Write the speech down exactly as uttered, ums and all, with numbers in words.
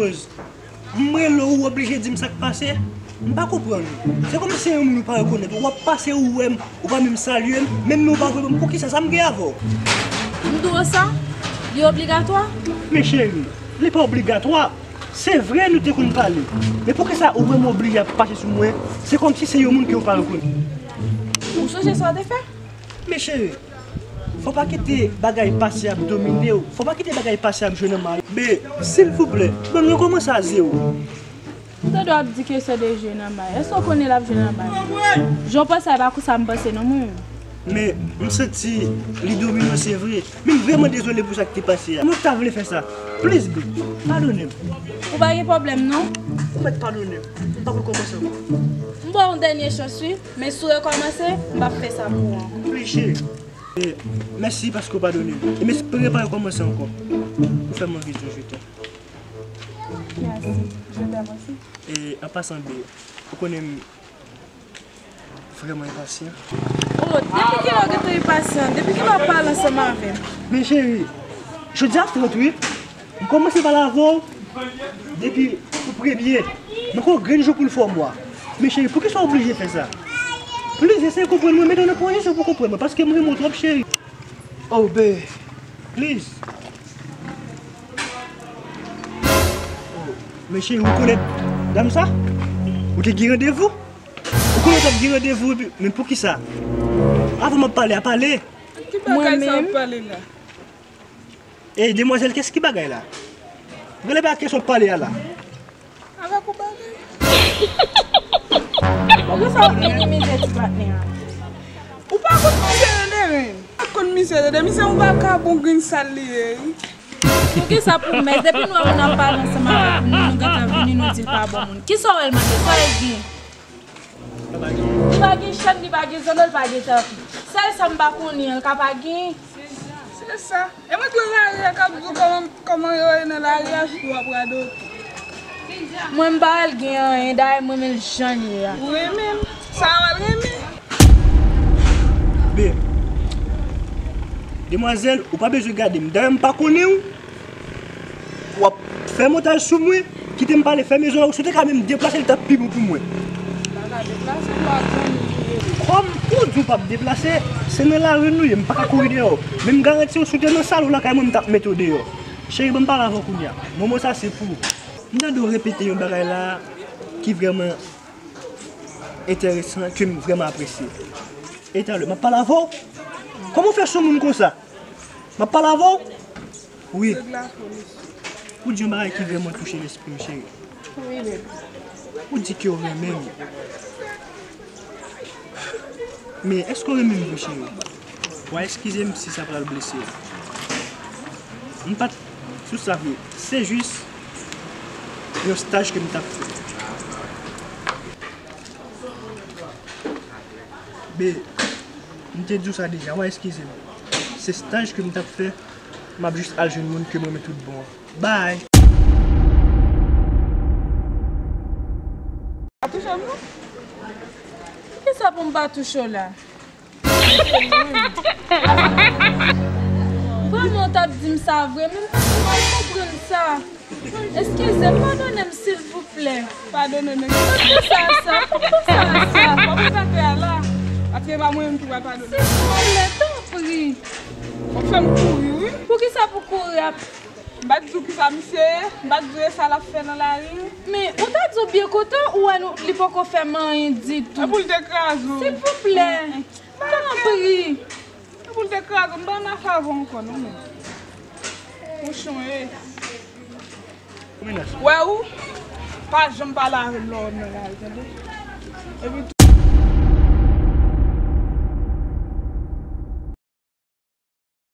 Rose, m rele w, ou oblije di m sa k pase? M pa konprann ou. Se kòmsi se yon moun ou pa rekonèt. W ap pase, ou wè m, ou pa menm salye m, menm non w pa vle ban m. Poukisa? Sa m gen avè w? M di w sa? Li obligatwa? Men cheri, li pa obligatwa. Se vre nou te konn pale. Men poukisa ou wè m oblije ap pase sou mwen? Se kòmsi se yon moun ke w pa rekonèt. Ou sonje sa w te fè? Men cheri, fò pa kite bagay pase ap domine w. Fò pa kite bagay pase ap jwe nan may ou. Men, silvouplè, ban m rekòmanse a zewo. M tande w ap di ke se de jwe nan may. Èske w konnen l ap jwe nan may? Jan w panse a, e pa konsa m panse non, mwen menm. Men, m santi li domine w, se vre. Men m vrèman dezole pou sa k te pase a. Mwen ta vle fè sa. Please, babe, padone m. Ou pa gen pwoblèm, non? Ou mèt padone m. M p ap rekòmanse ankò. M ba w yon dènye chans, wi. Men si w rekòmanse, m p ap fè sa pou ou ankò. Please, cheri. E, mèsi paske w padone m. E m espere pa rekòmanse ankò. Ou fè m anvi di w je t'aime. Mèsi. Je t'aime aussi. E, an pasan, babe, ou konnen m vrèman enpasyan. Oh, depi kilè w gentan enpasyan? Depi kilè w ap pale ansanm avè m? Men cheri, jodi a trant wi. M kòmanse pale avè w depi pou premye. Manke yon grenn jou pou l fè yon mwa. Men cheri, poukisa w oblije fè sa? Please, eseye konprann mwen, mete w nan pozisyon pou w konprann mwen, paske m renmen w twòp, cheri. Oh, babe, please. Oh, men cheri, ou konèt dam sa? Ou te gen randevou? Ou konnen w t ap gen randevou, epi, men poukisa? Avan m ap pale a, pale. Ki bagay sa w ap pale la? Ey, demwazèl, kès ki bagay la? Rele pa kès w ap pale a la. Avèk ou bagay. Poukisa w ap minimize ti patnè a? Ou pa konn mizè tande, men. Ou pa konn mizè tande. Misye yon vakabon grenn sal li ye, wi. Poukisa pou mès? Depi nou wè moun ap pale ansanm avèk nou, nou gentan vini, nou di l pa bon moun. Kisa w wè l manke? Sa l gen? Li pa gen chèn, li pa gen zònò, li pa gen tanpi. Sèl sa m pa konnen an, l ka pa gen. Se sa. E mwen t nan lari a k ap di w kòman, kòman yo ye nan lari a, si w ap radote. Mwen m pa al gen anyen, dayè m renmen l jan l ye a. Ou renmen m? Sa w al renmen? Be, demwazèl, ou pa bezwen gade m. Dayè m pa konnen w. W ap fè montaj sou mwen, kite m pale, fèmen zòrèy ou. Si w te ka menm deplase, l t ap pi bon pou mwen. Pa ka deplase, m pa konn. Kòm ou di w p ap deplase, se nan lari nou ye, m pa ka kouri deyò. Men m garanti w, si w te nan salon lakay mwen, m t ap mete w deyò. Cheri, ban m pale avè w kounye a. Moman sa se pou ou. M tande w repete yon bagay la ki vrèman enteresan, ke m vrèman apresye. E talè, m ap pale avè w. Kòman w fè sou moun konsa? M ap pale avè w? Wi. Ou di yon bagay ki vrèman touche lespri m, cheri. Wi, baby. Ou di ke w renmen m. Men, èske w renmen m vre, cheri? W a eskize m si sa pral blese w. M pa t sou sa vre. Se jis yon staj ke m t ap fè. Be, m te di w sa deja, w a eskize m. Se staj ke m t ap fè, m ap jis al jwenn moun ke m renmen tout bon an. Bye! Pa touche m non. Kisa pou m pa touche w la? Vrèman, w t ap di m sa vre, men m pa t mal konprann sa. Eskize m, padone m, silvouplè. Padone m. Poukisa sa? Poukisa sa? W ap repete a la. Paske e pa mwen menm ki pral padone. Silvouplè, tanpri. W ap fè m kouri, wi. Poukisa pou kouri ap M pa t di w kisa misye ye, m pa t di w e sa l ap fè nan lari. Men, ou ta di w byen kontan, ou wè nou, li poko fè m anyen ditou. E pou l te kraze w. Silvouplè, tanpri. E pou l te kraze w, m pa nan afè avè w ankò non, men. Mouchon ye. Wè ou, pa janm pale avè m lè w nan lari, tande? Epi